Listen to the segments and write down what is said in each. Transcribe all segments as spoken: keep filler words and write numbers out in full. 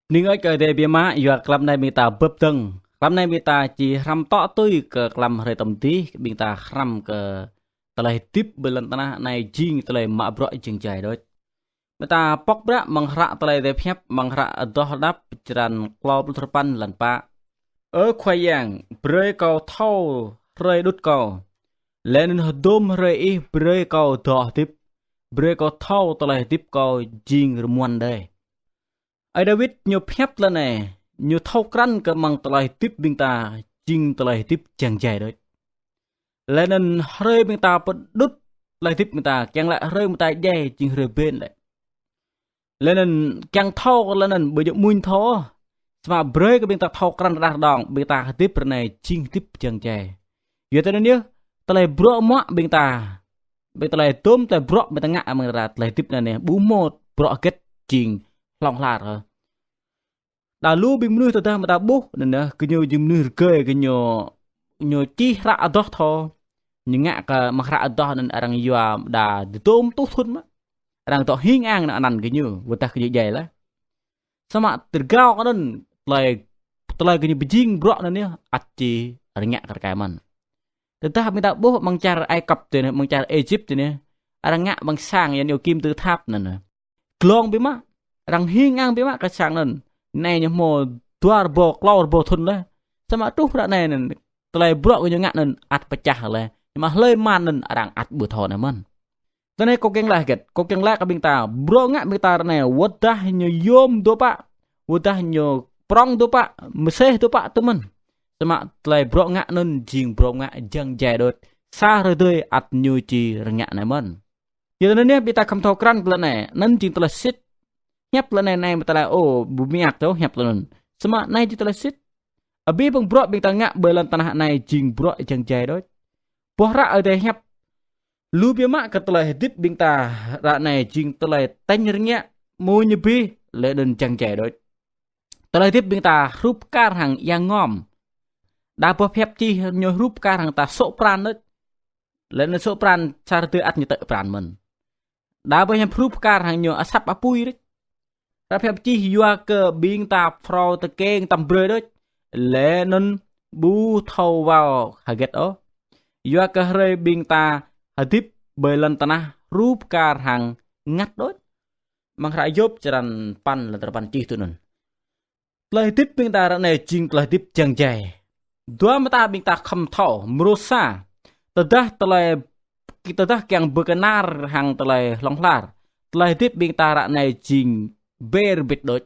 Bơni kơ Ơi Adai biă mă, yua klăm anai ƀing ta bưp dơ̆ng. Klăm anai ƀing ta či hrăm tŏ tui kơ klăm hrơi tơm dih, ƀing ta hrăm kơ tơlơi hơdip ƀơi lŏn tơnah anai jing tơlơi mă bruă jơngai đôč. Ƀing ta pŏk bruă mơ̆ng hră tơlơi Adai pơhiăp, mơ̆ng hră Adoh Đăp, črăn klâo pluh duapăn, lăn pă. Ơ Khua Yang, brơi kâo thâo hrơi đŭt kâo, laih anŭn hơdôm hrơi Ih brơi kâo dŏ hơdip, brơi kâo thâo tơlơi hơdip kâo jing rơmuăn đơi. Ơi Dawid ñu pơhiăp tơlơi anai, ñu thâo krăn kơ mơ̆ng tơlơi hơdip ƀing ta jing tơlơi hơdip jơngai đôč. Laih anŭn hrơi ƀing ta pơđŭt tơlơi hơdip ƀing ta, kiăng laĭ hrơi ƀing ta djai jing hrơi ƀen lĕ. Laih anŭn kiăng thâo kơ laih anŭn ƀu djơ̆ mơ̆ng thâo. Samơ̆ brơi kơ ƀing ta thâo krăn rơđah rơđông, ƀing ta hơdip ră anai jing hơdip jơngai. Yua tơlơi anŭn yơh, tơlơi bruă mă ƀing ta, ƀing tơlơi tơm tơlơi bruă ƀing ta ngă mơ̆ng ră tơlơi hơdip anai, ƀu hmâo bruă hơget jing hlŏng lar hă. Đa lu ƀing mơnuih tơdah mơ̆ ta ƀuh, anŭn yơh, gơñu jing mơnuih rơgơi, gơñu, ñu čih hră Adoh thâo. Ñu ngă kơ mơ̆ng hră Adoh anŭn arăng yua đa dơdôm tuh thŭn mă. Arăng dŏ hing ang anŭn anăn gơñu, wơ̆t dah gơñu djai laih. Samơ̆ tơgao kơ anŭn, tơlơi, tơlơi gơñu pơjing bruă anŭn yơh, ăt či rơngiă kơ rơkai mơ̆n. Tơdah ƀing ta ƀuh mơ̆ng čar Ai Cập tui anai, mơ̆ng čar Êjip tui anai, arăng ngă mơ̆ng sang, yua ñu kim tự tháp anŭn. Glông biă mă, arăng hing ang biă mă kơ sang anŭn. Anai ñu hmâo dua rơbâo, klâo rơbâo thŭn laih. Samơ̆ truh ră anai anŭn, tơlơi bruă gơñu ngă anŭn ăt pơčah laih. Samơ̆ hlơi mă anŭn arăng ăt ƀu thâo anai mơ̆n. Tơlơi anai kâo kiăng laĭ hơget, kâo kiăng laĭ kơ ƀing ta, bruă ngă ƀing ta ră anai, wơ̆t dah ñu yôm dŏ pă, wơ̆t dah ñu prŏng dŏ pă, mơsêh dŏ pă tơ mơ̆n. Samơ̆ tơlơi bruă ngă anŭn jing bruă ngă jơngai đôč. Sa hrơi tơdơi ăt ñu či rơngiă anai mơ̆n. Yua anŭn yơh ƀing ta khŏm thâo krăn tơlơi anai, anŭn jing tơlơi sĭt. Hiăp tơlơi anai anai mơ̆ tơlơi ô, ƀu mơak tơ hiăp tơlơi anŭn. Samơ̆ anai jing tơlơi sĭt. Abih bang bruă ƀing ta ngă ƀơi lŏn tơnah anai jing bruă jơngai đôč. Boh hră Ơi Adai hiăp lu biă mă kơ tơlơi hơdip ƀing ta ră anai jing tơlơi tañ rơngiă, mơ̆ ñu abih, laih anŭn jơngai đôč. Tơlơi hơdip ƀing ta hrup kar hăng ia ngom. Đa boh pơhiăp čih ñu hrup kar hăng ta sŏ pran đôč. Laih anŭn sŏ pran sa hrơi tơdơi ăt ñu tơ̆ pran mơ̆n. Đa boh hiăp hrup kar hăng ñu asăp apui đôč. Hră pơhiăp čih yua kơ ƀing ta phrâo tơkeng tăm brơi đôč. Laih anŭn ƀu thâo wao hơget ôh. Yua kơ hrơi ƀing ta hơdip ƀơi lŏn tơnah hrup kar hăng ngăt đôč. Mơ̆ng hră Yôp črăn păn lăn duapăn čih tui anŭn. Tơlơi hơdip ƀing ta ră anai jing tơlơi hơdip jơngai. Dua mơta ƀing ta khŏm thâo, mrô sa. Tơdah tơlơi, tơdah kiăng pơkơnar hăng tơlơi hlŏng lar. Tơlơi hơdip ƀing ta ră anai jing ber bit đôč.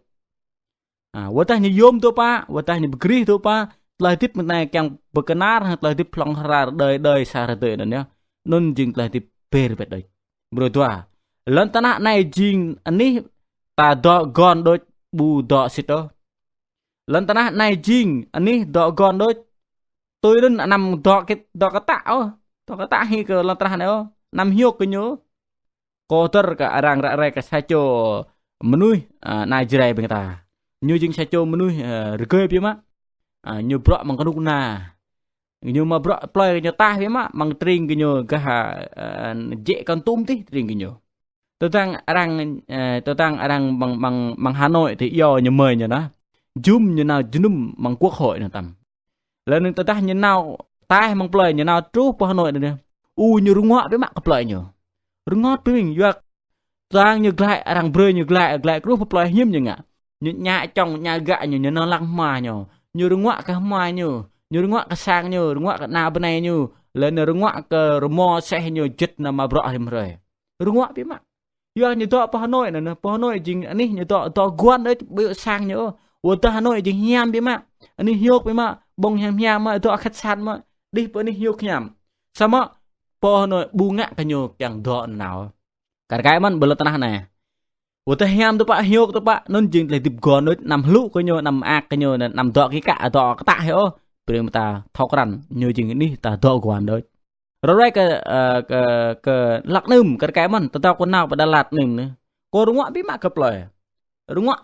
A, wơ̆t dah ñu yôm dŏ pă, wơ̆t dah ñu pơgrih dŏ pă, tơlơi hơdip ƀing ta anai kiăng pơkơnar hăng tơlơi hơdip hlŏng lar đơi đơi sa hrơi tơdơi anŭn yơh. Anŭn jing tơlơi hơdip ber bit đôč. Mrô dua. Lŏn tơnah anai jing anih ta dŏ gŏn đôč ƀu dŏ sĭt ôh. Lŏn tơnah anai jing anih dŏ gŏn đôč. Tui anŭn anăm dŏ kơ, dŏ kơtă ôh. Dŏ kơtă hĭ kơ lŏn tơnah anai ôh. Anăm hiôk kơ ñu. Kâo hơdơr kơ arăng ră ruai kơ sa čô mơnuih, a, anai Jrai ƀing ta. Ñu jing sa čô mơnuih, a, rơgơi biă mă. A, ñu bruă mơ̆ng kơnuk kơna. Ñu mă bruă plơi kơ ñu taih biă mă, mơ̆ng tring kơ ñu gah, a, jĕ kăn tŭm tih tring kơ ñu. Tơdang arăng, ơ, tơdang arăng mơ̆ng, mơ̆ng, mơ̆ng Hà Nội tơ iâu ñu mơi ñu anŭn. Jum ñu nao jơnum mơ̆ng quốc hội anŭn tăm. Laih anŭn tơdah ñu nao taih mơ̆ng plơi ñu nao truh pơ Hà Nội anŭn. U ñu rơnguă biă mă kơ plơi ñu. Rơngot biă mă yua kơ tơdang ñu glaĭ arăng brơi ñu glaĭ, glaĭ truh pơ plơi hiư̆m ñu ngă. Ñu ñă čŏng, ñă gă ñu, ñu nao lăng hmua ñu. Ñu rơnguă kơ hmua ñu, ñu rơnguă kơ sang ñu, rơnguă kơ ană bơnai ñu. Laih anŭn rơnguă kơ rơmô seh ñu juăt nao mă bruă rĭm hrơi. Rơnguă biă mă. Yua ñu dŏ pơ Hà Nội anŭn, pơ Hà Nội jing anih ñu dŏ, dŏ gŏn đôč ƀu sang ñu. Wơ̆t dah Hà Nội jing hiam biă mă. Anih hiôk biă mă, ƀơ̆ng hiam hiam mă, dŏ khách sạn mă. Đih pơ anih hiôk hiam. Samơ̆ pơ Hà Nội ƀu ngă kơ ñu kiăng dŏ nao. Kar kaĭ mơ̆n ƀơi lŏn tơnah anai. Wơ̆t dah hiam dŏ pă, hiôk dŏ pă, anŭn jing tơlơi hơdip gŏn đôč, anăm hlŭ kơ ñu, anăm mơak kơ ñu, anăm dŏ kĭ kă, dŏ kơtă hĭ ôh. Brơi mơ̆ ta thâo krăn, ñu jing anih ta dŏ gŏn đôč. Ră ruai kơ, ơ, kơ, kơ hlăk anŭn, kar kaĭ mơ̆n, tơdang kâo nao pơ Đà Lạt anŭn anai. Kâo rơnguă biă mă kơ plơi. Rơnguă,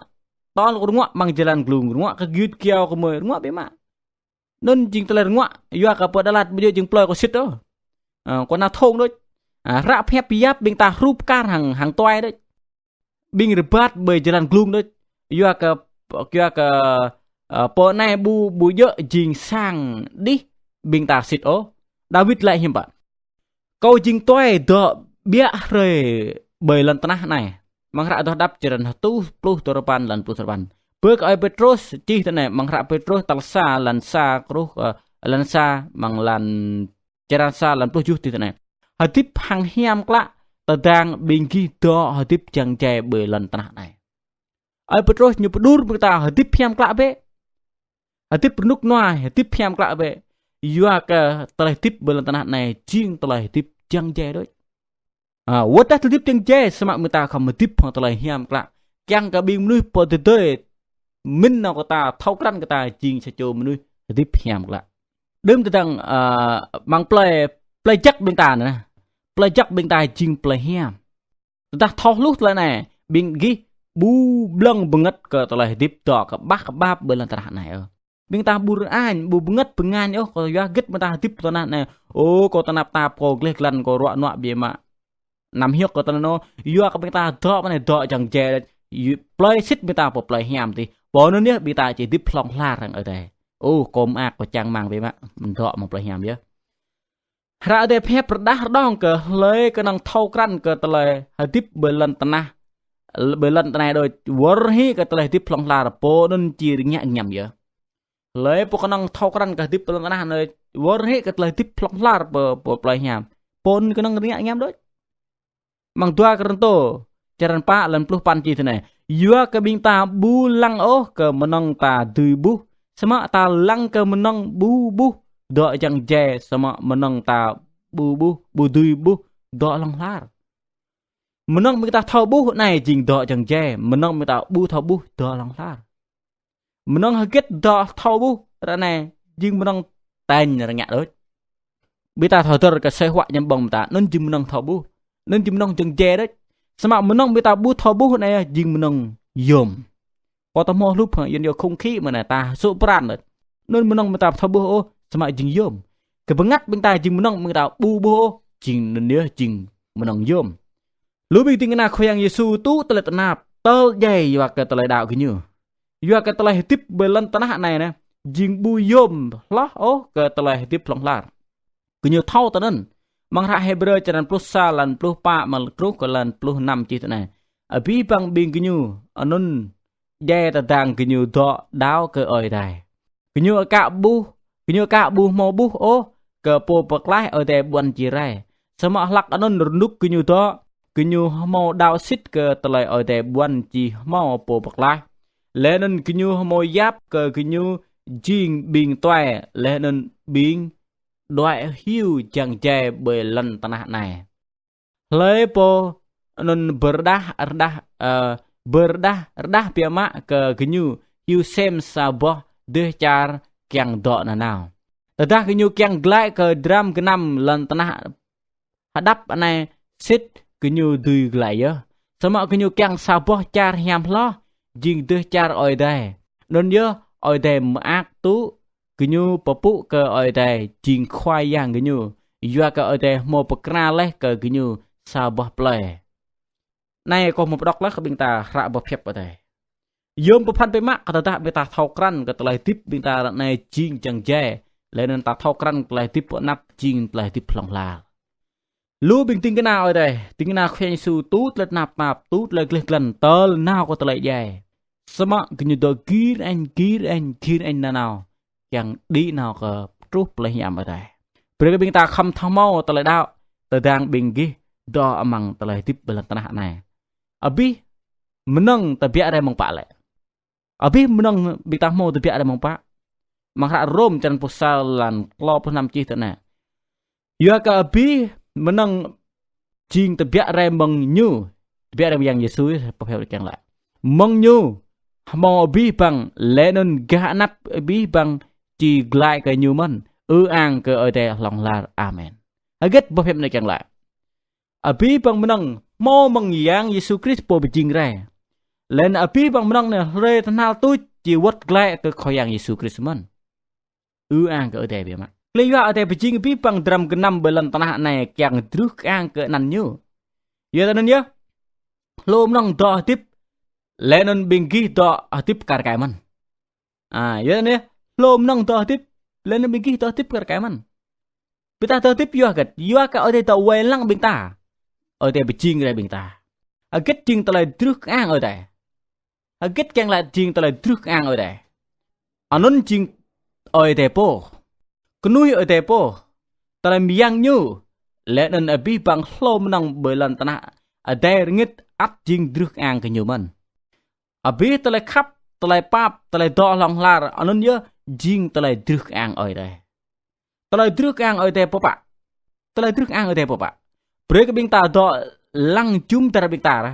tơl kâo rơnguă mơ̆ng jơlan glung, rơnguă kơ gơyut kyâo kơ mơi, rơnguă biă mă. Anŭn jing tơlơi rơnguă, yua kơ pơ Đà Lạt ƀu djơ̆ jing plơi kâo sĭt ôh. Ơ, kâo nao thŏng đôč. A, hră pơhiăp yap ƀing ta hrup kar hăng, hăng tuai đôč. Ƀing rơbat ƀơi jơlan glung đôč. Yua kơ Pô, yua kơ, ơ, pô anai ƀu, ƀu djơ̆ jing sang đih ƀing ta sĭt ôh. Dawid laĭ hiư̆m pă? Kâo jing tuai dŏ ƀiă hrơi ƀơi lŏn tơnah anai. Amăng hră Adoh Đăp črăn hơtuh pluh duarơpăn lăn pluh duarơpăn. Bơ kơ ơi Pêtrôs čih tui anai, amăng hră Pêtrôs tal sa lăn sa truh, ơ, lăn sa amăng lăn črăn sa lăn pluh tơjuh čih tui anai: Hơdip hăng hiam klă tơdang ƀing gih dŏ hơdip jăng jai ƀơi lŏn tơnah anai. Ơi Pêtrôs ñu pơđur ƀing ta hơdip hiam klă bĕ. Hơdip rơnŭk rơnua, hơdip hiam klă bĕ. Yua kơ tơlơi hơdip ƀơi lŏn tơnah anai jing tơlơi hơdip jăng jai đôč. Ơ, wơ̆t dah tơlơi hơdip jăng jai, samơ̆ ƀing ta khŏm hơdip hăng tơlơi hiam klă. Kiăng kơ ƀing mơnuih pơ tơdơi mĭn nao kơ ta, thâo krăn kơ ta jing sa čô mơnuih hơdip hiam klă. Đưm tơdang, ơ, amăng plơi, plơi jăk ƀing ta anai. Plơi jăk ƀing ta jing plơi hiam. Tơdah thâo hluh tơlơi anai, ƀing gih ƀu blơ̆ng bơngăt kơ tơlơi hơdip dŏ kơƀah kơƀap ƀơi lŏn tơnah anai ôh. Ƀing ta ƀu rơañ, ƀu bơngăt bơngañ ôh, kơ yua hơget ƀing ta hơdip tơnah anai. Ô, kâo tơnap tap, kâo gleh glan, kâo ruă nuă biă mă. Anăm hiư̆m kơ tơnah anŭn, yua kơ ƀing ta dŏ mơ̆ng anai dŏ jăng jai, yu-, plơi sĭt ƀing ta pơ plơi hiam tih. Pô anŭn yơh ƀing ta či hơdip hlŏng lar hăng Ơi Adai. Ô, kâo mơak, kâo čang rơmang biă mă, dŏ mơ̆ng plơi hiam yơh. Hră Ơi Adai pơhiăp rơđah rơđông kơ hlơi kơnơ̆ng thâo krăn kơ tơlơi hơdip ƀơi lŏn tơnah, ƀơi lŏn tơnah đôč, wơr hĭ kơ tơlơi hơdip hlŏng lar, pô anŭn či rơngiă rơñăm yơh. Hlơi pô kơnơ̆ng thâo krăn kơ hơdip ƀơi lŏn tơnah đôč, wơr hĭ kơ tơlơi hơdip hlŏng lar pơ, pơ plơi hiam, pô anŭn kơnơ̆ng rơngiă rơñăm đôč. Amăng dua Kôrintô, črăn pă lăn pluh păn čih tui anai: Yua kơ ƀing ta ƀu lăng ôh kơ mơnơ̆ng ta dưi ƀuh, samơ̆ ta lăng kơ mơnơ̆ng ƀu ƀuh dŏ jăng jai, samơ̆ mơnơ̆ng ta ƀu ƀuh, ƀu dưi ƀuh dŏ hlŏng lar. Mơnơ̆ng ƀing ta thâo ƀuh anai jing dŏ jăng jai, mơnơ̆ng ƀing ta ƀu thâo ƀuh dŏ hlŏng lar. Mơnơ̆ng hơget dŏ thâo ƀuh, ră anai jing mơnơ̆ng tañ rơngiă đôč. Ƀing ta thâo dơ̆r kơ asơi huă ñăm ƀơ̆ng ta, anŭn jing mơnơ̆ng thâo ƀuh, anŭn jing mơnơ̆ng jăng jai đôč. Samơ̆ mơnơ̆ng ƀing ta ƀu thâo ƀuh anai jing mơnơ̆ng yôm. Kâo ta hmâo hlup hăng yơ̆ng yơh không khí mơ̆ng anai ta sŭ pran đôč. Anŭn mơnơ̆ng ƀing ta thâo ƀuh ôh, samơ̆ jing yôm. Kơ bơngăt ƀing ta jing mơnơ̆ng ƀing ta ƀu ƀuh ôh, jing anŭn yơh jing mơnơ̆ng yôm. Lu ƀing ding kơna Khua Yang Yêsu tŭ tơlơi tơnap, tơl djai yua kơ tơlơi đaŏ gơñu. Yua kơ tơlơi hơdip ƀơi lŏn tơnah anai anai, jing ƀu yôm hloh ôh kơ tơlơi hơdip hlŏng lar. Gơñu thâo tui anŭn. Amăng hră Hêbrơ črăn pluh sa lăn pluh pă mă truh kơ lăn pluh năm čih tui anai: Abih bang ƀing gơñu anŭn djai tơdang gơñu dŏ đaŏ kơ Ơi Adai. Gơñu aka ƀuh, gơñu aka ƀu hmâo ƀuh ôh kơ Pô Pơklaih Ơi Adai ƀuăn či rai. Samơ̆ hlăk anŭn rơnŭk gơñu dŏ, gơñu hmâo đaŏ sĭt kơ tơlơi Ơi Adai ƀuăn či hmâo Pô Pơklaih. Laih anŭn gơñu hmâo yap kơ gơñu jing ƀing tuai, laih anŭn ƀing đuaĭ hyu jăng jai ƀơi lŏn tơnah anai. Hlơi pô anŭn pơrơđah, rơđah, ơ, pơrơđah, rơđah biă mă kơ gơñu hyu sem sa boh dêh čar kiăng dŏ nanao. Tơdah gơñu kiăng glaĭ kơ dram gơnam lŏn tơnah hơđăp anai sĭt gơñu dưi glaĭ yơh. Samơ̆ gơñu kiăng sa boh čar hiam hloh, jing dêh čar Ơi Adai. Anŭn yơh Ơi Adai mơak tŭ gơñu pơpŭ kơ Ơi Adai jing Khua Yang gơñu, yua kơ Ơi Adai hmâo pơkra laih kơ gơñu sa boh plơi. Anai kâo hmâo pơđŏk laih kơ ƀing ta hră boh pơhiăp Ơi Adai. Yôm pơphan biă mă kơ tơdah ƀing ta thâo krăn kơ tơlơi hơdip ƀing ta ră anai jing jăng jai, laih anŭn ta thâo krăn kơ tơlơi hơdip pơanăp jing tơlơi hơdip hlŏng lar. Lu ƀing ding kơna Ơi Adai, ding kơna Khua Yang Yêsu tŭ tơlơi tơnap tap, tŭ tơlơi gleh glan, tơl nao kơ tơlơi djai. Samơ̆ gơñu dŏ gir añ, gir añ, gir añ nanao, kiăng đĭ nao kơ truh plơi hiam Ơi Adai. Brơi kơ ƀing ta khŏm thâo hmâo tơlơi đaŏ, tơdang ƀing gih dŏ amăng tơlơi hơdip ƀơi lŏn tơnah anai. Abih mơnơ̆ng tơbiă rai mơ̆ng pă lĕ? Abih mơnơ̆ng ƀing ta hmâo tơbiă rai mơ̆ng pă? Amăng hră Rôm črăn pluh sa lăn klâo pluh năm čih tui anai: Yua kơ abih mơnơ̆ng jing tơbiă rai mơ̆ng Ñu, tơbiă rai mơ̆ng Yang Yêsu, pơhiăp kiăng laĭ. Mơ̆ng Ñu hmâo abih bang, laih anŭn gah anăp abih bang či glaĭ kơ Ñu mơ̆n. Ư ang kơ Ơi Adai hlŏng lar. Amen. Hơget boh pơhiăp anai kiăng laĭ? Abih bang mơnơ̆ng hmâo mơ̆ng Yang Yêsu Krist Pô pơjing rai. Laih anŭn abih bang mơnơ̆ng anai hrơi tơhnal tuč či wơ̆t glaĭ kơ Khua Yang Yêsu Krist mơ̆n. Ư ang kơ Ơi Adai biă mă. Tơlơi yua Ơi Adai pơjing abih bang dram gơnam ƀơi lŏn tơnah anai kiăng truh kơang kơ anăn Ñu. Yua anŭn yơh, hlô mơnơ̆ng dŏ hơdip Laih anŭn ƀing gih dŏ hơdip kar kaĭ mơ̆n. A, yua anŭn yơh, hlô mơnơ̆ng dŏ hơdip, laih anŭn ƀing gih dŏ hơdip kar kaĭ mơ̆n. Ƀing ta dŏ hơdip yua hơget? Yua kơ Ơi Adai dŏ wai lăng ƀing ta. Ơi Adai pơjing rai ƀing ta. Hơget jing tơlơi drưh kơang Ơi Adai? Hơget kiăng laĭ jing tơlơi drưh kơang Ơi Adai? Anŭn jing Ơi Adai pô. Kơnuih Ơi Adai pô. Tơlơi mơyang ñu. Laih anŭn abih bang hlô mơnơ̆ng ƀơi lŏn tơnah adai rơngit ăt jing drưh kơang kơ ñu mơ̆n. Abih tơlơi khăp, tơlơi pap, tơlơi dŏ hlŏng lar, anŭn yơh jing tơlơi drưh kơang Ơi Adai. Tơlơi drưh kơang Ơi Adai pô pă. Tơlơi drưh kơang Ơi Adai pô pă. Brơi kơ ƀing ta dŏ lăng jum dar ƀing ta ră.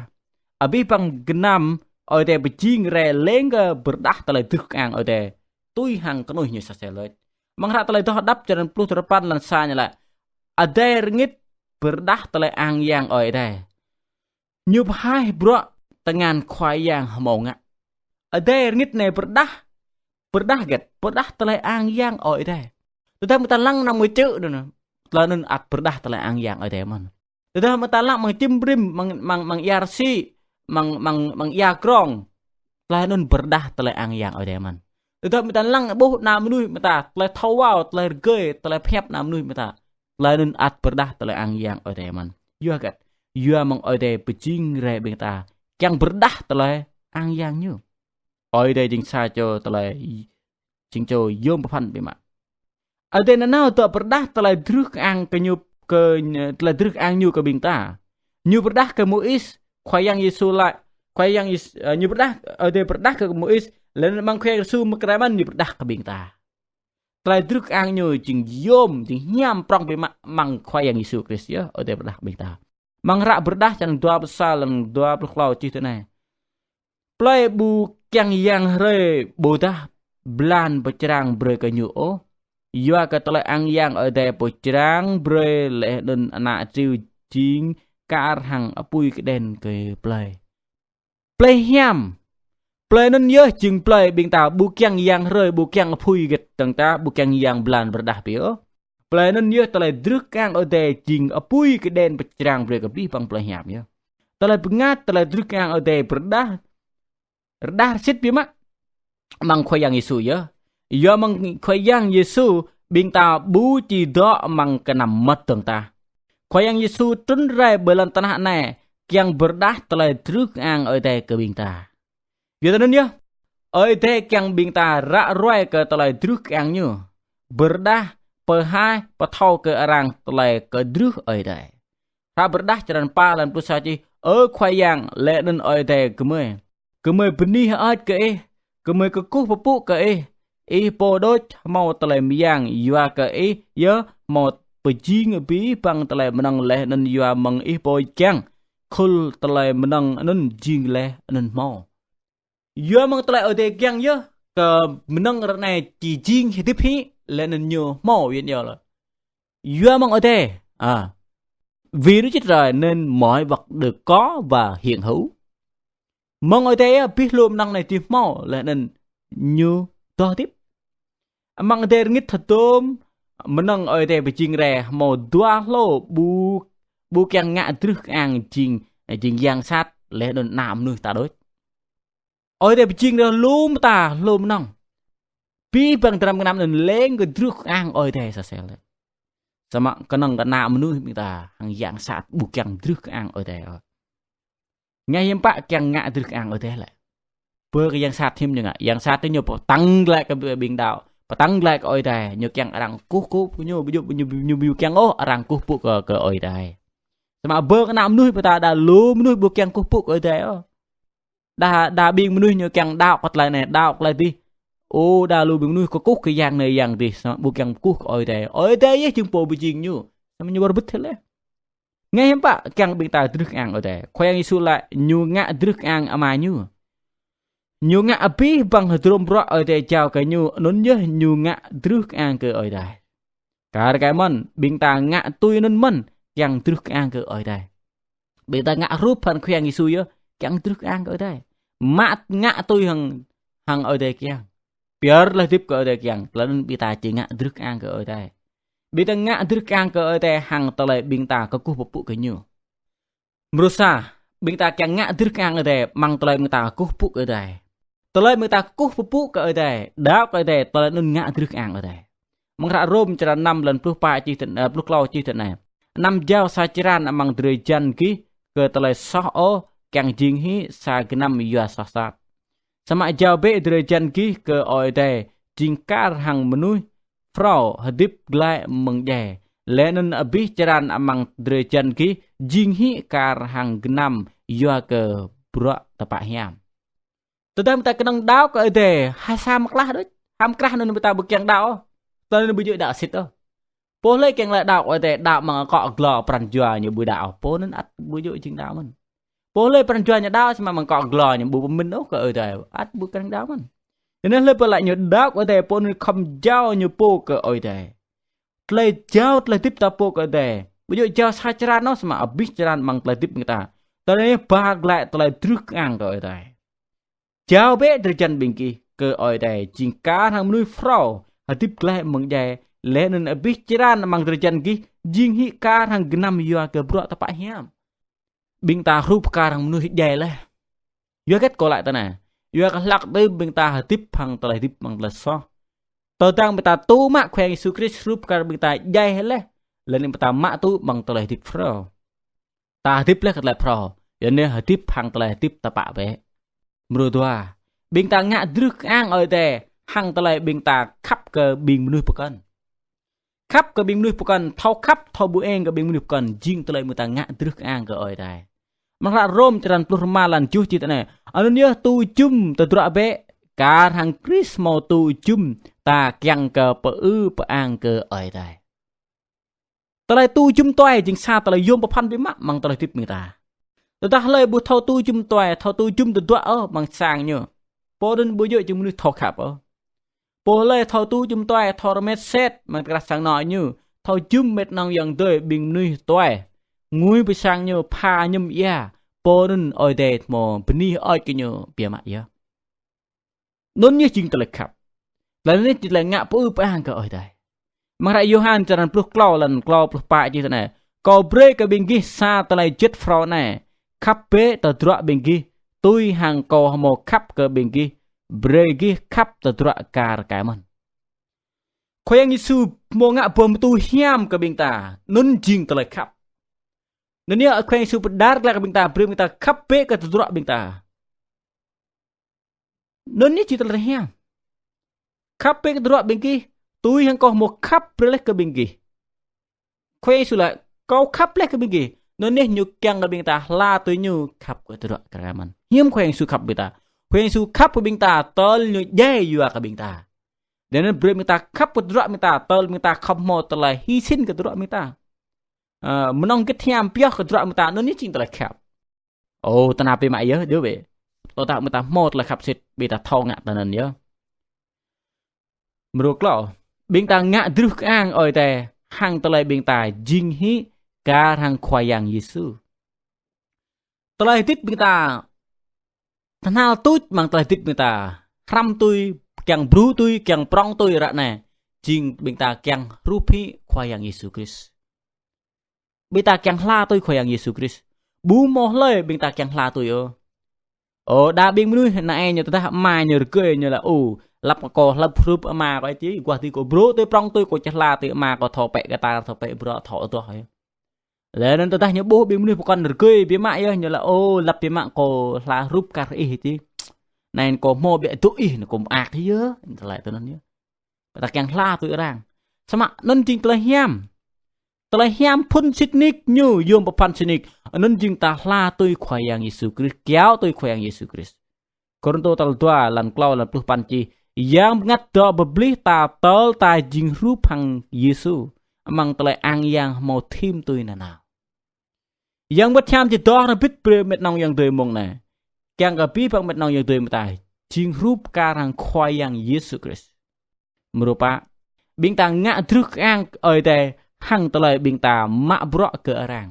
Abih bang gơnam Ơi Adai pơjing rai leng kơ pơrơđah tơlơi drưh kơang Ơi Adai. Tui hăng kơnuih ñu sa sel lĕ. Amăng hră Tơlơi Adoh Hơđăp črăn pluh duapăn lăn sa ñu laĭ: Adai rơngit pơrơđah tơlơi ang yang Ơi Adai. Ñu pơhaih bruă tơngan Khua Yang hơmâo ngă. Adai rơngit anai pơrơđah. Pơrơđah hơget? Pơrơđah tơlơi ang yang Ơi Adai. Tơdah mơ̆ ta lăng anăm ngui čư̆ anŭn, tơlơi anŭn ăt pơrơđah tơlơi ang yang Ơi Adai mơ̆n. Tơdah mơ̆ ta lăng amăng čim brĭm, amăng, amăng, amăng ia rơsĭ, amăng, amăng, amăng ia krong, tơlơi anŭn pơrơđah tơlơi ang yang Ơi Adai mơ̆n. Tơdah mơ̆ ta lăng ƀuh ană mơnuih mơ̆ ta, tơlơi thâo wao, tơlơi rơgơi, tơlơi pơhiăp ană mơnuih mơ̆ ta, tơlơi anŭn ăt pơrơđah tơlơi ang yang Ơi Adai mơ̆n. Yua hơget? Yua mơ̆ng Ơi Adai pơjing rai ƀing ta kiăng pơrơđah tơlơi ang yang ñu. Ơi Adai jing sa čô tơlơi, jing čô yôm pơphan biă mă. Ơi Adai nanao dŏ pơrơđah tơlơi drưh kơang kơ ñu, kơ, tơlơi drưh kơang ñu kơ ƀing ta. Ñu pơrơđah kơ Môis, Khua Yang Yêsu laĭ, Khua Yang Yêsu, ơ, ñu pơrơđah, Ơi Adai pơrơđah kơ Môis, laih anŭn amăng Khua Yang Yêsu mơ̆ng krah mơ̆n ñu pơrơđah kơ ƀing ta. Tơlơi drưh kơang ñu jing yôm, jing hiam prŏng biă mă amăng Khua Yang Yêsu Krist yơh, Ơi Adai pơrơđah ƀing ta. Amăng hră Pơrơđah črăn dua pluh sa lăm dua pluh klâo čih tui anai: Plơi ƀu kiăng yang hrơi ƀôdah blan pơčrang brơi kơ ñu ôh. Yua kơ tơlơi ang yang Ơi Adai pơčrang brơi laih anŭn ană triu jing kar hăng apui kơđen kơ plơi. Plơi hiam. Plơi anŭn yơh jing plơi ƀing ta ƀu kiăng yang hrơi, ƀu kiăng apui hơget dơ̆ng ta, ƀu kiăng yang blan pơrơđah ƀiă ôh. Plơi anŭn yơh tơlơi drưh kơang Ơi Adai jing apui kơđen pơčrang brơi kơ abih bang plơi hiam yơh. Tơlơi bơngăt, tơlơi drưh kơang Ơi Adai pơrơđah, rơđah rơsĭt biă mă amăng Khua Yang Yêsu yơh. Yua amăng Khua Yang Yêsu ƀing ta ƀu či dŏ amăng kơnăm mơmŏt dơ̆ng tah. Khua Yang Yêsu trŭn rai ƀơi lŏn tơnah anai kiăng pơrơđah tơlơi drưh kơang Ơi Adai kơ ƀing ta. Yua anŭn yơh, Ơi Adai kiăng ƀing ta ră ruai kơ tơlơi drưh kơang ñu. Pơrơđah, pơhaih, pơthâo kơ arăng tơlơi kơdrưh Ơi Adai. Hră Pơrơđah črăn pă lăm pluh sa čih: Ơ Khua Yang, laih anŭn Ơi Adai gơmơi. Gơmơi bơni hơơč kơ Ih, gơmơi kơkuh pơpŭ kơ Ih. Ih pô đôč hơmâo tơlơi mơyang, yua kơ Ih yơh hơmâo pơjing abih bang tơlơi mơnơ̆ng laih anŭn yua mơ̆ng Ih pô kiăng khul tơlơi mơnơ̆ng anŭn jing laih anŭn hơmâo. Yua mơ̆ng tơlơi Ơi Adai kiăng yơh, kơ mơnơ̆ng ră anai či jing hơdip hĭ, laih anŭn ñu hơmâo yơh ñu laĭ. Yua mơ̆ng Ơi Adai, à, vì Đức Chúa Trời nên mọi vật được có và hiện hữu. Mơ̆ng Ơi Adai yơh abih hlô mơnơ̆ng anai či hơmâo, laih anŭn ñu dŏ hơdip. Amăng adai rơngit hơdôm, mơnơ̆ng Ơi Adai pơjing rai hơmâo dua hlô ƀu, ƀu kiăng ngă drưh kơang jing, jing yang sat, laih anŭn ană mơnuih ta đôč. Ơi Adai pơjing rai lu mơta, lu mơnơ̆ng. Abih bang dram gơnam anŭn leng kơ drưh kơang Ơi Adai sa sel. Samơ̆ kơnơ̆ng kơ ană mơnuih ƀing ta hăng yang sat ƀu kiăng drưh kơang Ơi Adai ôh. Ngă hiư̆m pă kiăng ngă drưh kơang Ơi Adai lĕ. Bơ kơ yang sat hiư̆m ñu ngă, yang sat ñu pơtăng glaĭ kơ ƀing đaŏ, pơtăng glaĭ kơ Ơi Adai, ñu kiăng arăng kơkuh pơpŭ kơ ñu, ƀu djơ̆, ñu, ñu ƀu kiăng ôh arăng kơkuh pơpŭ kơ, kơ Ơi Adai. Samơ̆ bơ kơ ană mơnuih ƀing ta đa lu mơnuih ƀu kiăng kơkuh pơpŭ kơ Ơi Adai ôh. Đa, đa ƀing mơnuih ñu kiăng đaŏ kơ tơlơi anai, đaŏ kơ tơlơi adih. Ô, đa lu ƀing mơnuih kơkuh kơ yang anai yang adih, samơ̆ ƀu kiăng kơkuh kơ Ơi Adai. Ơi Adai yơh jing pô pơjing ñu. Samơ̆ ñu wơr bĭt hĭ lĕ. Ngă hiư̆m pă kiăng ƀing ta drưh kơang Ơi Adai. Khua Yang Yêsu laĭ ñu ngă drưh kơang Ama ñu. Ñu ngă abih bang hơdrôm bruă Ơi Adai jao kơ ñu, anŭn yơh ñu ngă drưh kơang kơ Ơi Adai. Kar kaĭ mơ̆n, ƀing ta ngă tui anŭn mơ̆n, kiăng drưh kơang kơ Ơi Adai. Ƀing ta ngă hrup hăng Khua Yang Yêsu yơh, kiăng drưh kơang kơ Ơi Adai. Mă ngă tui hăng, hăng Ơi Adai kiăng. Pơyơr laih hơdip kơ Ơi Adai kiăng, tơlơi anŭn ƀing ta či ngă drưh kơang kơ Ơi Adai. Ƀing ta ngă drưh kơang kơ Ơi Adai hăng tơlơi ƀing ta kơkuh pơpŭ kơ ñu. Mrô sa, ƀing ta kiăng ngă drưh kơang Ơi Adai, amăng tơlơi ƀing ta kơkuh pơpŭ kơ Ơi Adai. Tơlơi ƀing ta kơkuh pơpŭ kơ Ơi Adai, đaŏ kơ Ơi Adai, tơlơi anŭn ngă drưh kơang Ơi Adai. Amăng hră Rôm črăn năm lăn pluh pă čih tơ-, ơ, pluh klâo čih tui anai: Anăm jao sa črăn amăng drơi jăn gih kơ tơlơi soh ôh, kiăng jing hĭ sa gơnam yua soh sat. Samơ̆ jao bĕ drơi jăn gih kơ Ơi Adai, jing kar hăng mơnuih phrâo hơdip glaĭ mơ̆ng djai, laih anŭn abih črăn amăng drơi jăn gih jing hĭ kar hăng gơnam yua kơ bruă tơpă hiam. Tơdah ƀing ta kơnơ̆ng đaŏ kơ Ơi Adai, ha sa mơklah đôč, ha mơkrah anŭn ƀing ta ƀu kiăng đaŏ ôh, tơl anŭn ƀu djơ̆ đaŏ sĭt ôh. Pô hlơi kiăng laĭ đaŏ kơ Ơi Adai, đaŏ amăng akŏ glô pran jua ñu ƀu đaŏ ôh, pô anŭn ăt ƀu djơ̆ jing đaŏ mơ̆n. Pô hlơi pran jua ñu đaŏ, samơ̆ amăng akŏ glô ñu ƀu pơmĭn ôh kơ Ơi Adai, ăt ƀu kiăng đaŏ mơ̆n. Tui anŭn hlơi pô laĭ ñu đaŏ kơ Ơi Adai, pô anŭn khŏm jao ñu pô kơ Ơi Adai. Tơlơi jao tơlơi hơdip ta pô kơ Ơi Adai, ƀu djơ̆ jao sa črăn ôh, samơ̆ abih črăn amăng tơlơi hơdip ƀing ta. Tơlơi anai ba glaĭ tơlơi drưh kơang kơ Ơi Adai. Jao bĕ drơi jăn ƀing gih kơ Ơi Adai, jing kar hăng mơnuih phrâo hơdip glaĭ mơ̆ng djai, laih anŭn abih črăn amăng drơi jăn gih jing hĭ kar hăng gơnam yua kơ bruă tơpă hiam. Ƀing ta hrup kar hăng mơnuih djai laih. Yua hơget kâo laĭ tui anai? Yua kơ hlak tơdơi ƀing ta hơdip hăng tơlơi hơdip amăng tơlơi soh. Tơdang ƀing ta tŭ mă Khua Yang Yêsu Krist hrup kar ƀing ta djai laih, laih anŭn ƀing ta mă tŭ amăng tơlơi hơdip phrâo. Ta hơdip laih kơ tơlơi phrâo, yua anai hơdip hăng tơlơi hơdip tơpă bĕ. Mrô dua, ƀing ta ngă drưh kơang Ơi Adai hăng tơlơi ƀing ta khăp kơ ƀing mơnuih pơkŏn. Khăp kơ ƀing mơnuih pơkŏn, thâo khăp, thâo ƀu eng kơ ƀing mơnuih pơkŏn, jing tơlơi ƀing ta ngă drưh kơang kơ Ơi Adai. Amăng hră Rôm črăn pluh rơma lăn tơjuh čih tui anai: Anŭn yơh tŭ jum tơdruă bĕ, kar hăng Krist hmâo tŭ jum ta kiăng kơ pơư pơang kơ Ơi Adai. Tơlơi tŭ jum tuai jing sa tơlơi yôm pơphan biă mă amăng tơlơi hơdip ƀing ta. Tơdah hlơi ƀu thâo tŭ jum tuai, thâo tŭ jum tơdruă ôh amăng sang ñu, pô anŭn ƀu djơ̆ jing mơnuih thâo khăp ôh. Pô hlơi thâo tŭ jum tuai, thâo rơmet set amăng tơkrah sang anŏ ñu, thâo jum met nong ayŏng adơi ƀing mơnuih tuai, ngui pơ sang ñu pha mơñum ia, pô anŭn Ơi Adai hmâo bơni hơơč kơ ñu biă mă yơh. Anŭn yơh jing tơlơi khăp. Tơlơi anai jing tơlơi ngă pơư pơang kơ Ơi Adai. Amăng hră Yôhan črăn pluh klâo lăn klâo pluh pă čih tui anai: Kâo brơi kơ ƀing gih sa tơlơi juăt phrâo anai: khăp bĕ tơdruă ƀing gih, tui hăng kâo hmâo khăp kơ ƀing gih, brơi gih khăp tơdruă kar kaĭ mơ̆n. Khua Yang Yêsu hmâo ngă boh pơtŭ hiam kơ ƀing ta, anŭn jing tơlơi khăp. Anŭn yơh Khua Yang Yêsu pơđar glaĭ kơ ƀing ta, brơi ƀing ta khăp bĕ kơ tơdruă ƀing ta. Anŭn yơh jing tơlơi hiam. Khăp bĕ kơ tơdruă ƀing gih, tui hăng kâo hmâo khăp brơi laih kơ ƀing gih. Khua Yang Yêsu laĭ, kâo khăp laih kơ ƀing gih. Anŭn yơh ñu kiăng kơ ƀing ta hla tui ñu khăp kơ tơdruă kar kaĭ mơ̆n. Hiư̆m Khua Yang Yêsu khăp ƀing ta? Khua Yang Yêsu khăp kơ ƀing ta tơl ñu djai yua kơ ƀing ta. Tui anŭn brơi ƀing ta khăp kơ tơdruă ƀing ta tơl ƀing ta khŏm hmâo tơlơi hy sinh kơ tơdruă ƀing ta. Ơ, mơnong hơget hiam pioh kơ tơdruă ƀing ta, anŭn yơh jing tơlơi khăp. Ơ, tơnap biă mă yơh, djơ̆ bĕ. Tơdah ƀing ta hmâo tơlơi khăp sĭt, ƀing ta thâo ngă tui anŭn yơh. Mrô klâo, ƀing ta ngă drưh kơang Ơi Adai hăng tơlơi ƀing ta jing hĭ kar hăng Khua Yang Yêsu. Tơlơi hơdip ƀing ta tơhnal tuč amăng tơlơi hơdip ƀing ta, hrăm tui, kiăng brŭ tui, kiăng prŏng tui ră anai, jing ƀing ta kiăng hrup hĭ Khua Yang Yêsu Krist. Ƀing ta kiăng hla tui Khua Yang Yêsu Krist. Ƀu hmâo hlơi ƀing ta kiăng hla tui ôh. Ơ, đa ƀing mơnuih anai ñu tơdah ama ñu rơgơi ñu laĭ: Ơ, lăp kâo hlăp hrup ama kâo či, guah tui kâo brŭ tui prŏng tui kâo či hla tui ama kâo thâo pĕ kơ tar, thâo pĕ bruă, thâo adoh yơh. Laih anŭn tơdah ñu ƀuh ƀing mơnuih pơkŏn rơgơi biă mă yơh, ñu laĭ: Ơ, lăp biă mă kâo hla hrup kar ih či. Anai kâo hmâo biă dŏ ih, anai kâo mơak yơh. Tơlơi tui anŭn yơh. Ƀing ta kiăng hla tui arăng. Samơ̆ anŭn jing tơlơi hiam. Tơlơi hiam phŭn sĭt nik ñu yôm pơphan sĭt nik. Anŭn jing ta hla tui Khua Yang Yêsu Krist, kiaŏ tui Khua Yang Yêsu Krist. Kôrintô tal dua lăn klâo lăn pluh păn čih: Yang Bơngăt dŏ pơplih ta tơl ta jing hrup hăng Yêsu, amăng tơlơi ang yang hmâo thim tui nanao. Yang Bơngăt Hiam či dŏ hrŏm hơbĭt brơi met nong ayŏng adơi mơ̆ng anai. Kiăng kơ abih bang met nong ayŏng adơi ƀing ta jing hrup kar hăng Khua Yang Yêsu Krist. Mrô pă, ƀing ta ngă drưh kơang Ơi Adai hăng tơlơi ƀing ta mă bruă kơ arăng.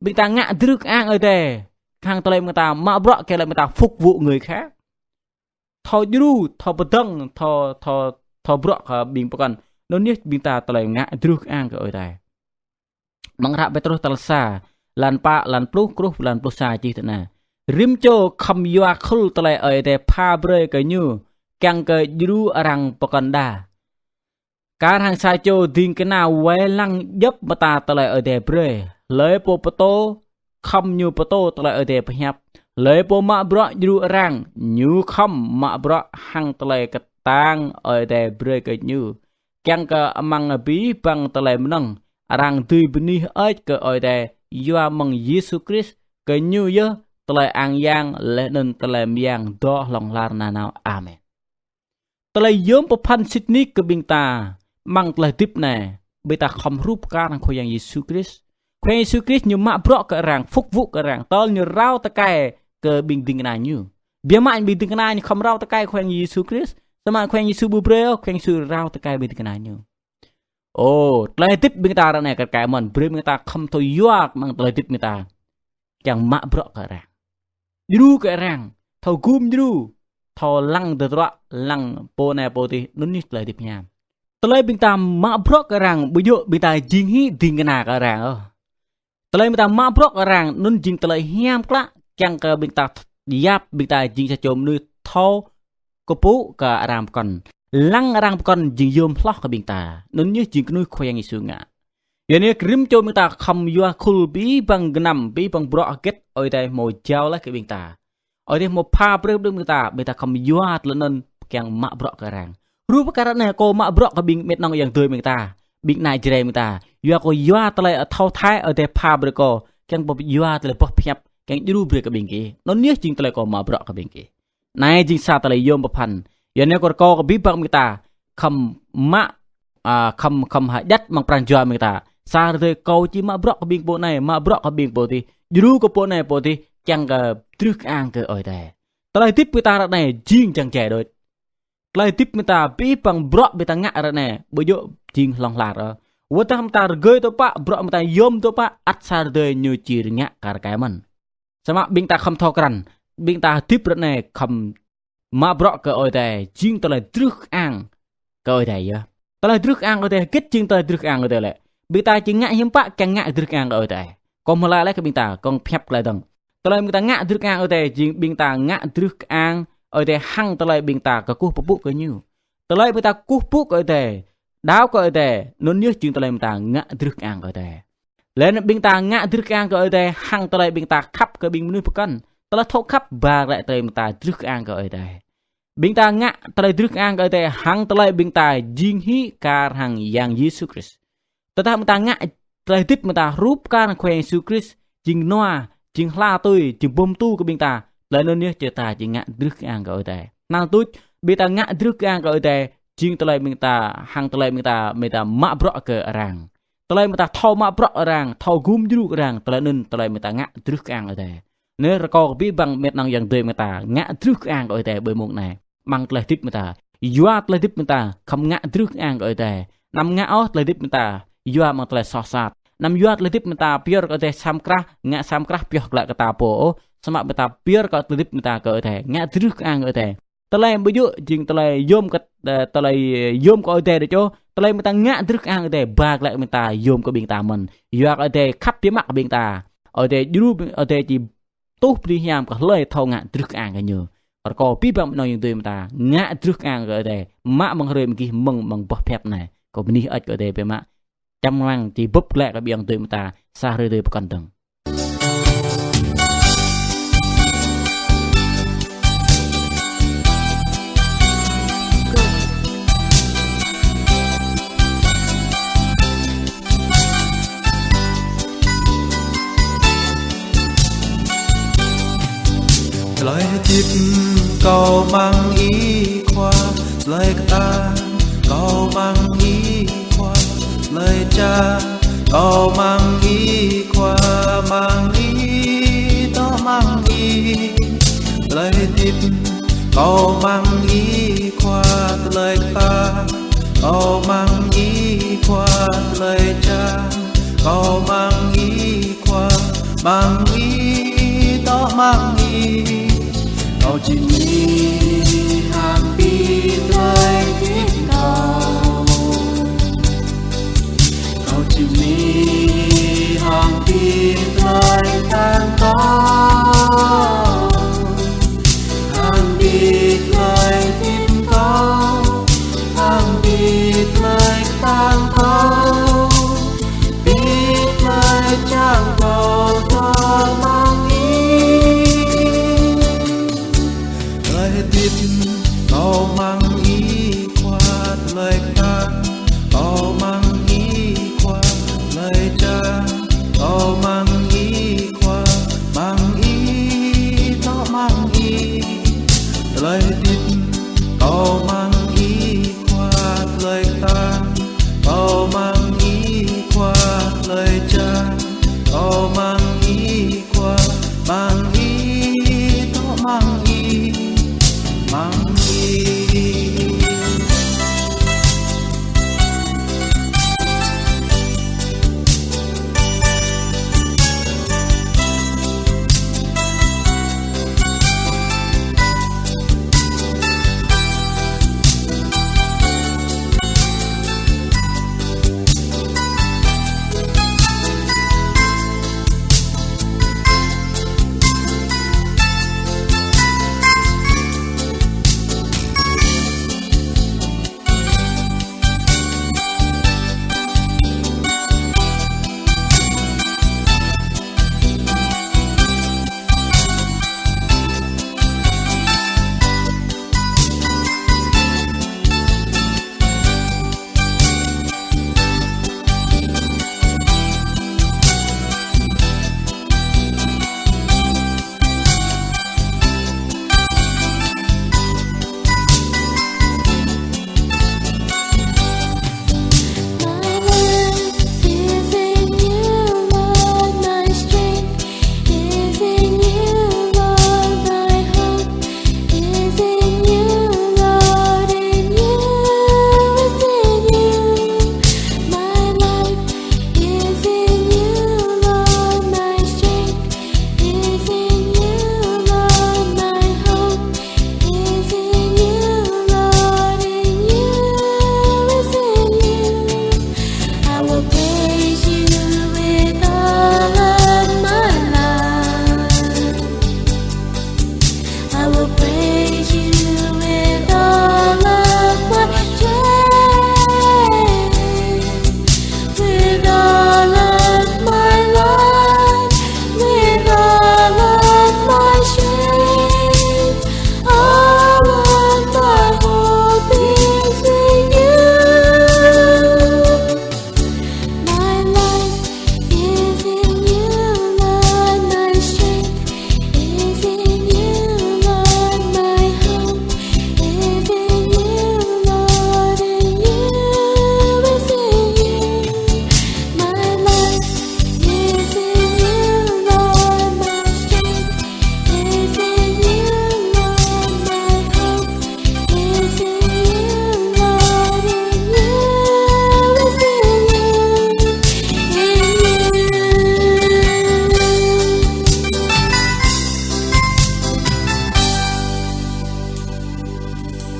Ƀing ta ngă drưh kơang Ơi Adai hăng tơlơi ƀing ta mă bruă kơ tơlơi ƀing ta phục vụ người khác. Thâo djru, thâo pơdơ̆ng, thâo, thâo, thâo bruă kơ ƀing pơkŏn. Anŭn yơh ƀing ta tơlơi ngă drưh kơang kơ Ơi Adai. Amăng hră Pêtrôs tal sa, lan pă, lan pluh, truh, lan pluh sa čih tui anai. Rĭm čô khŏm yua khul tơlơi Ơi Adai pha brơi kơ ñu, kiăng kơ djru arăng pơkŏn đa. Kar hăng sa čô ding kơna wai lăng djŏp mơta tơlơi Ơi Adai brơi. Hlơi pô pơtô, khŏm ñu pơtô tơlơi Ơi Adai pơhiăp. Hlơi pô mă bruă djru arăng, ñu khŏm mă bruă hăng tơlơi kơtang Ơi Adai brơi kơ ñu. Kiăng kơ amăng abih bang tơlơi mơnơ̆ng, arăng dưi bơni hơơč kơ Ơi Adai, yua mơ̆ng Yêsu Krist, kơ ñu yơh tơlơi ang yang, laih anŭn tơlơi mơyang dŏ hlŏng lar nanao. Amen. Tơlơi yôm pơphan sĭt nik kơ ƀing ta, amăng tơlơi hơdip anai, ƀing ta khŏm hrup kar hăng Khua Yang Yêsu Krist. Khua Yang Yêsu Krist ñu mă bruă kơ arăng, phục vụ kơ arăng, tơl ñu rao tơkai kơ ƀing ding kơna ñu. Biă mă ƀing ding kơna ñu khŏm rao tơkai Khua Yang Yêsu Krist, samơ̆ Khua Yang Yêsu ƀu brơi ôh, Khua Yang Yêsu rao tơkai ƀing ding kơna ñu. Ô, tơlơi hơdip ƀing ta ră anai kar kaĭ mơ̆n, brơi ƀing ta khŏm thâo yua amăng tơlơi hơdip ƀing ta. Kiăng mă bruă kơ arăng. Djru kơ arăng, thâo gum djru, thâo lăng tơdruă, lăng pô anai pô adih, anŭn yơh tơlơi hơdip hiam. Tơlơi ƀing ta mă bruă kơ arăng, ƀu djơ̆ ƀing ta jing hĭ ding kơna kơ arăng ôh. Tơlơi ƀing ta mă bruă kơ arăng, anŭn jing tơlơi hiam klă, kiăng kơ ƀing ta yap, ƀing ta jing sa čô mơnuih thâo kơpŭ kơ arăng pơkŏn. Lăng arăng pơkŏn jing yôm hloh kơ ƀing ta. Anŭn yơh jing kơnuih Khua Yang Yêsu ngă. Yua anai rĭm čô ƀing ta khŏm yua khul abih bang gơnam, abih bang bruă hơget Ơi Adai hmâo jao laih kơ ƀing ta. Ơi Adai hmâo pha brơi kơ ƀing ta, ƀing ta khŏm yua tơlơi anŭn kiăng mă bruă kơ arăng. Hrup kar anai kâo mă bruă kơ ƀing met nong ayŏng adơi ƀing ta, ƀing ană Jrai ƀing ta. Yua kâo yua tơlơi thâo thai Ơi Adai pha brơi kâo, kiăng kơ yua tơlơi boh pơhiăp, kiăng djru brơi kơ ƀing gih. Anŭn yơh jing tơlơi kâo mă bruă kơ ƀing gih. Anai jing sa tơlơi yôm pơphan. Yua anai kâo rơkâo kơ abih bang ƀing ta khŏm mă, a, khŏm, khŏm hơjăt amăng pran jua ƀing ta. Sa hrơi kâo či mă bruă kơ ƀing pô anai, mă bruă kơ ƀing pô adih, djru kơ pô anai pô adih, kiăng kơ drưh kơang kơ Ơi Adai. Tơlơi hơdip ƀing ta ră anai jing jang jai đôč. Tơlơi hơdip ƀing ta abih bang bruă ƀing ta ngă ră anai, ƀu djơ̆ jing hlŏng lar ôh. Wơ̆t tơdah ƀing ta rơgơi tơpă, bruă ƀing ta yôm tơpă, ăt sa hrơi ñu či rơngiă kar kaĭ mơ̆n. Samơ̆ ƀing ta khŏm thâo krăn, ƀing ta hơdip ră anai khŏm mă bruă kơ Ơi Adai, jing tơlơi drưh kơang kơ Ơi Adai yơh. Tơlơi drưh kơang Ơi Adai, hơget jing tơlơi drưh kơang Ơi Adai lĕ? Ƀing ta či ngă hiư̆m pă kiăng ngă drưh kơang kơ Ơi Adai. Kâo hmư̆ laĭ laih kơ ƀing ta, kâo pơhiăp glaĭ dơ̆ng. Tơlơi ƀing ta ngă drưh kơang Ơi Adai, jing ƀing ta ngă drưh kơang Ơi Adai hăng tơlơi ƀing ta kơkuh pơpŭ kơ ñu. Tơlơi ƀing ta kơkuh pơpŭ kơ Ơi Adai, đaŏ kơ Ơi Adai, anŭn yơh jing tơlơi ƀing ta ngă drưh kơang kơ Ơi Adai. Laih anŭn ƀing ta ngă drưh kơang kơ Ơi Adai hăng tơlơi ƀing ta khăp kơ ƀing mơnuih pơkŏn. Tơlơi thâo khăp ba glaĭ tơlơi ƀing ta drưh kơang kơ Ơi Adai. Ƀing ta ngă tơlơi drưh kơang kơ Ơi Adai hăng tơlơi ƀing ta jing hĭ kar hăng Yang Yêsu Krist. Tơdah ƀing ta ngă tơlơi hơdip ƀing ta hrup kar hăng Khua Yang Yêsu Krist, jing nua, jing hla tui, jing bum tu kơ ƀing ta, tơlơi anŭn yơh či ta jing ngă drưh kơang kơ Ơi Adai. Năng tuč, ƀing ta ngă drưh kơang kơ Ơi Adai, jing tơlơi ƀing ta, hăng tơlơi ƀing ta, ƀing ta mă bruă kơ arăng. Tơlơi ƀing ta thâo mă bruă arăng, thâo gum djru arăng, tơlơi anŭn tơlơi ƀing ta ngă drưh kơang Ơi Adai. Anai rơkâo kơ abih bang met nong ayŏng adơi ƀing ta ngă drưh kơang kơ Ơi Adai ƀơi mông anai. Amăng tơlơi hơdip ƀing ta, yua tơlơi hơdip ƀing ta khŏm ngă drưh kơang kơ Ơi Adai. Anăm ngă ôh tơlơi hơdip ƀing ta yua amăng tơlơi soh sat. Anăm yua tơlơi hơdip ƀing ta pơyơr kơ Ơi Adai sam krah, ngă sam krah pioh glaĭ kơ ta pô ôh. Samơ̆ ƀing ta pơyơr kơ tơlơi hơdip ƀing ta kơ Ơi Adai, ngă drưh kơang kơ Ơi Adai. Tơlơi ƀu djơ̆ jing tơlơi yôm kơ, ơ, tơlơi yôm kơ Ơi Adai đôč ôh. Tơlơi ƀing ta ngă drưh kơang Ơi Adai, ba glaĭ ƀing ta yôm kơ ƀing ta mơ̆n. Yua kơ Ơi Adai khăp biă mă kơ ƀing ta. Ơi Adai djru, Ơi Adai či tuh bơni hiam kơ hlơi thâo ngă drưh kơang kơ ñu. Rơkâo abih bang met nong ayŏng adơi ƀing ta ngă drưh kơang kơ Ơi Adai. Mă mơ̆ng hrơi mơ̆ng gih mơ̆ng, mơ̆ng boh pơhiăp anai. Kâo bơni hơơč kơ Ơi Adai biă mă. Čăm rơmang či bưp glaĭ kơ ƀing ayŏng adơi ƀing ta sa hrơi adih pơkŏn dơ̆ng. Tơlơi hơdip kâo amăng Ih Khua, tơlơi kơtang kâo amăng Ih Khua, tơlơi čang kâo amăng Ih Khua, amăng Ih, dŏ amăng Ih. Tơlơi hơdip kâo amăng Ih Khua, tơlơi kơtang kâo amăng Ih Khua, tơlơi čang kâo amăng Ih Khua, amăng Ih, dŏ amăng Ih. Kâo či bơni hăng abih tơlơi hơdip kâo. Kâo či bơni hăng abih tơlơi Kâo mơ̆ng Ih phat lĕ